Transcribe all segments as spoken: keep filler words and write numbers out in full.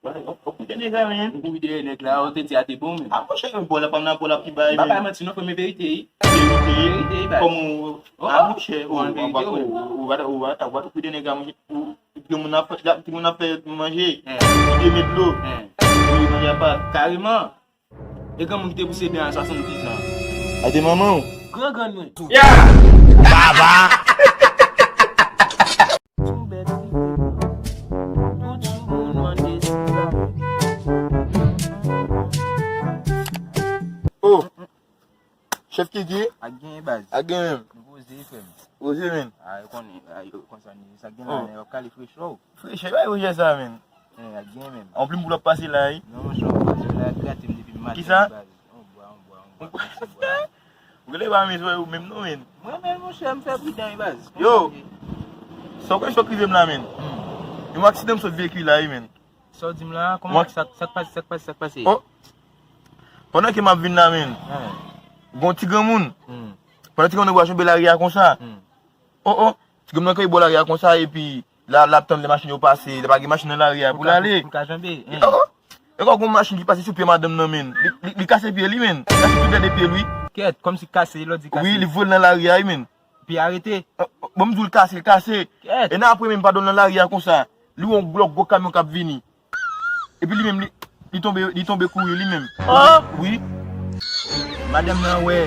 Wè, w ap kouri dèyè nèg la, men. Ou kouri dèyè nèg la, ou te di a te bon, men. A, monchè, men bòl la pa m nan bòl la ki bay, men. M pa bay manti, non, frè, men verite, wi. Verite, wi. Verite, wi, bay. Kòman ou, a, monchè, ou, ou, ou, ou, ou, ou, ou, ou, ou, ou kouri dèyè nèg la, monchè. Ou, timoun ap fè, timoun ap fè manje. Li te met dlo. Li manje apa. Kareman. E granmoun ki te pouse dan an swasanndiz an. A te manman w? Gran grann mwen. Baba! Sou bèt li te bon. Tout sou moun mande si la. Oh! Chèf Kiki? Ak genyen baz. Ak genyen menm. Nou poze frè m. Poze menm. A, yo konnen, a, yo konsa, sa gen la, yo kale frechè w. Frechè, bay frechè sa menm. Eh, ak genyen menm. Anplis m pou l ap pase la, wi. Non, monchè, w ap pase la, grate m depi maten, baz. Kisa? On bwa, on bwa, on bwa, on bwa. Ou genlè pa menm, ou menm non, menm. Mwen menm, monchè, m fè pridan, wi, baz. Yo! Sa w kwè chòk rive m la, menm. Hmm. Yon aksidan m sot veyikil la, wi, menm. Sa w di m la, kòman, sa, sa k pase, sa k pase, sa k pase? Oh! Pandan ke m ap vin la, menm. Gon ti granmoun. Hmm. Pandan ti granmoun nan pral janbe lari a konsa. Hmm. Oh, oh. Ti granmoun nan kanpe bò lari a konsa, epi la, l ap tann lè machin yo pase, lè pa gen machin nan lari a pou l ale. Pou l ka janbe, hein. Oh, oh. E kon gon machin ki pase sou pye madanm nan, menm. Li, li, li kase pye li, menm. Li kase tout dèyè pye l, wi. Kèt, kòmsi kase, lòt di kase. Wi, li voye l nan lari a, wi, menm. Pye arete. Oh, oh, bon, m di w l kase, l kase. Kèt. E nan apre, menm, pa dòl nan lari a konsa. Li wè yon gwo, gwo kamyon k ap vini. Epi li menm, li, li tonbe, li tonbe kouri li menm. Oh! Wi. Madanm nan wè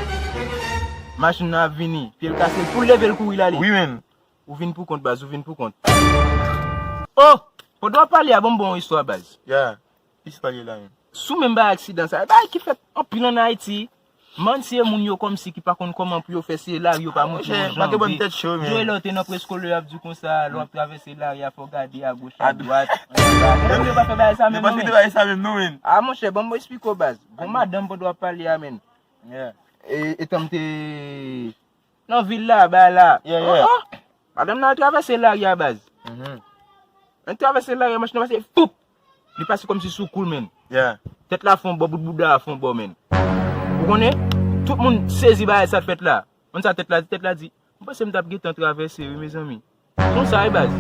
machin nan ap vini. Pye l kase l pou l leve l kouri l ale. Wi, menm. Ou vin pou kont, baz, ou vin pou kont. Oh! Pandan w ap pale a, ban m ba w yon istwa, baz. Ya. Ki istwa li ye la, menm? Sou menm bagay aksidan sa. Bagay ki fèt anpil ann Ayiti. Manti e moun yo kòmsi ki pa konn kòman pou yo fè se lari yo pa monte yo janbe. Monchè, pa gen bann tèt cho, men. Joe lè w te nan preskole, y ap di w konsa, lè w ap travèse lari a, fò w gade a goch, a dwat, anndan, bagay. Yo pa fè bagay sa menm non, men. Yo pa fè bagay sa menm non, men. A, monchè, ban m esplike w, baz. Gon madanm pandan w ap pale a, men. Yeah. E, etan m te nan vil la, bagay la. Yeah, yeah. Oh, oh. Madanm nan al travèse lari a, baz. Mhm. Lè l travèse lari a, machin nan pase, foup! Li pase kòmsi sou kou l, menm. Yeah. Tèt la fè yon bò, bout bouda a fè yon bò, menm. Ou konnen? Tout moun sezi bagay sa k fèt la. Konn sa tèt la di? Tèt la di, "M panse m t ap gentan travèse, wi, mezanmi." Konsa, wi, baz.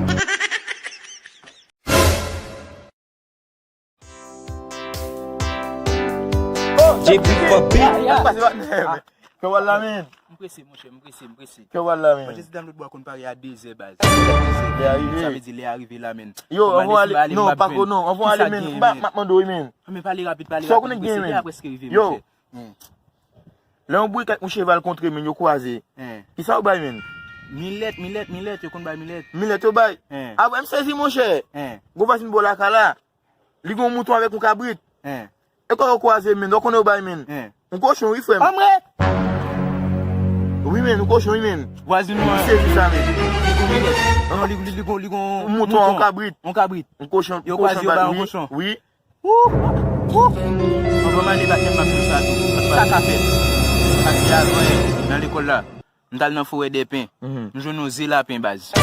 J P for beat. Sa k pase, patnè? Kè w al la, men. M prese, monchè, m prese, m prese. Kè w al la, men. Manje ti dam lòt bò a konn pare a dezè, baz. Lè a rive. Sa vle di lè a rive la, men. Yo, anvan w ale, non, pako non, anvan w ale, men. M ap mande w, men. Men pale rapid, pale rapid, m prese, lè a prèske rive, monchè. Lè yon bourik ak yon cheval kontre, men, yo kwaze. Kisa yo bay, men? Milèt, milèt, milèt, yo konn bay milèt. Milèt yo bay? Apre m sezi, monchè. Gon vwazin bò lakay la. Li gen yon mouton avèk yon kabrit. E kò yo kwaze, men, w konnen yo bay, men. Yon kochon, wi, frè m. Anmwe! Wi, men, yon kochon, wi, men. Vwazin ou an. Li sezi sa, men. Li gon milèt. Non, li, li, li gon, li gon yon mouton, yon kabrit. Yon kabrit. Yon kochon, yo kwaze, yo bay yon kochon. Wi. Wouh! Wouh! Anvan m ale, patnè m, m ap di w sa tou. Sa ka fèt. Paske avan, nan lekòl la, m t al nan forè dèpen. M jwenn yon ze lapen, baz.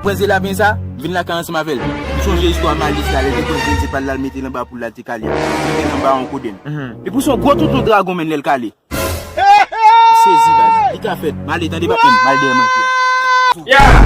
Pran ze lapen sa, m vin lakay ansanm avè l. M sonje istwa Malis la, lè l te pran grenn ze pa l la, l mete l anba poul la, l te kale a. L mete l anba yon kodenn. Epi se yon gwo toutou dragon, menn, lè l kale. M sezi, baz. Li Sa fèt, m ale tande patnè m, m al dèyè manje a.